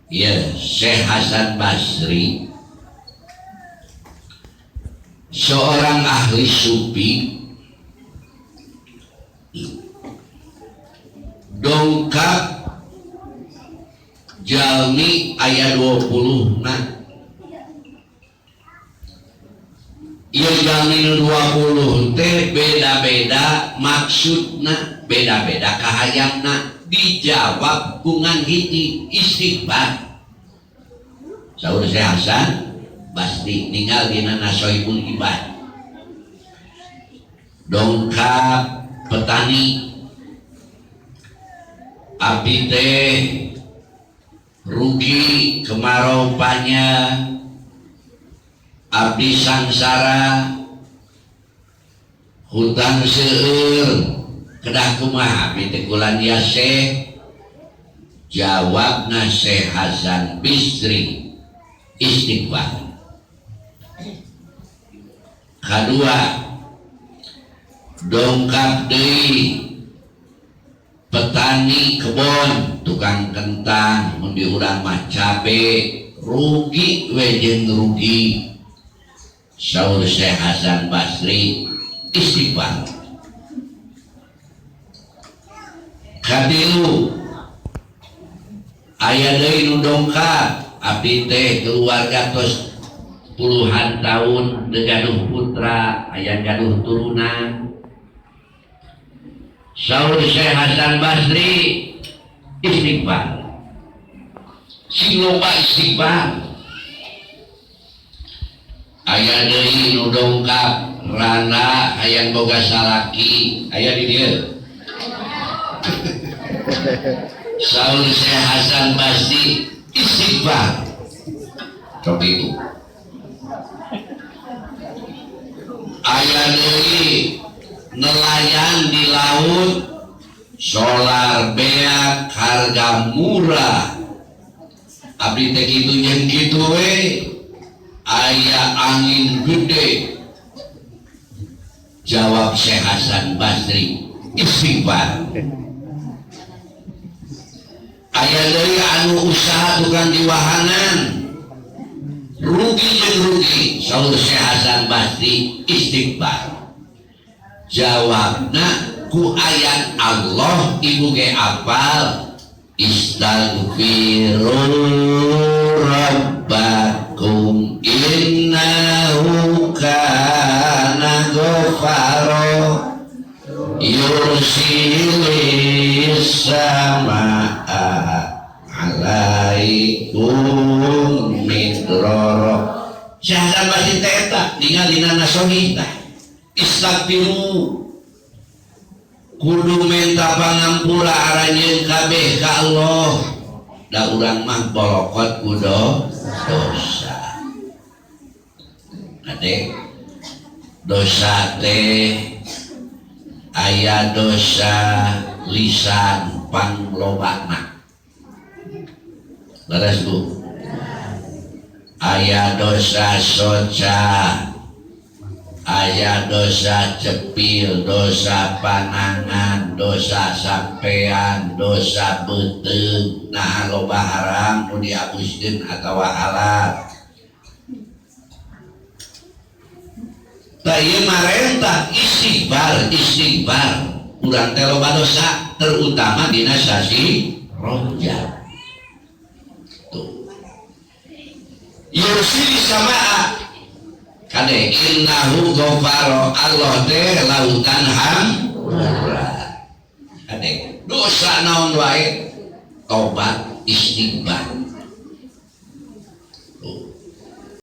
Ya, Syekh Hasan Basri seorang ahli sufi dongkap jalmi ayat 20 nah ieu jalmi nu 20 teh beda-beda maksudna, beda-beda kahayangna, dijawab ku ngan hiji istighfar. Saur Syekh Hasan Basri ninggal dina Nasoibul Ibad. Dongkap petani abdi teh rugi kemarau panjang, abdi sangsara, hutang seueur, kedah kumaha abdi teh kulan ya Syekh? Jawabna Syekh Hasan Basri istighfar. Kadua dongkap deui petani kebon, tukang kentang, mun di urang mah cabe, rugi we jeung rugi. Saur Syekh Hasan Basri istighfar. Katilu aya deui nu dongkap abdi teh keluarga tos puluhan tahun teu gaduh putra, aya gaduh turunan. Saur Syekh Hasan Basri istighfar. Sing loba istighfar. Aya deui nu dongkap rana hayang boga salaki, aya di dieu. Saur Syekh Hasan Basri istighfar. Sok itu. Aya deui nelayan di laut, solar beak harga murah, abdi teh kitu jeung kitu we, aya angin gede. Jawab Syekh Hasan Basri istighfar. Aya deui anu usaha tukang diwahanan, rugi jeung rugi. Saur Syekh Hasan Basri istighfar. Jawabna ku ayat Allah, ibu ge apal, istaghfiru rabbakum innahu kana ghafara yursilis samaa alaikum midrara. Syekh Hasan Basri teh eta ningal dina nasohi tah. Istaghfiru, kudu minta pangampura aranjeun kabeh ka Allah. Da urang mah bolokot kudu dosa. Ade dosa teh aya dosa lisan panglobana. Leres Bu? Aya dosa soca, aya dosa cepil, dosa panangan, dosa sampean, dosa beuteung, nah loba haram nu diabuskeun atawa halal. Tah ieu marentah istighfar, istighfar. Urang teh loba dosa, terutama dina sasi Rajab. Tuh. Yursilis samaa kade innahu ghafaro, Allah teh lautan hampura. Kade dosa naon wae tobat istighfar. Tuh.